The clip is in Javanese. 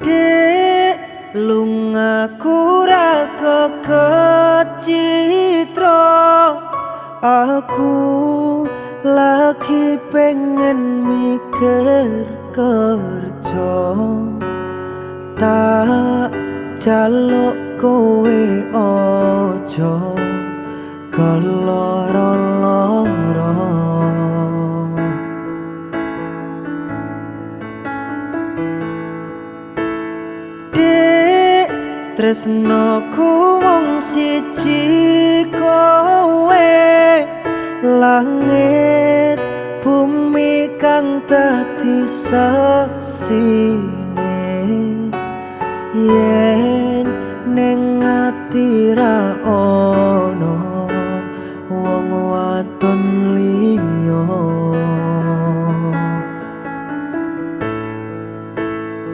Dek lungaku ra kecitra, aku lagi pengen mikir kerja, tak jaluk kowe aja keloro-loro. Dek tresnoku wong siji kowe, langit bumi kang dadi saksine. Yen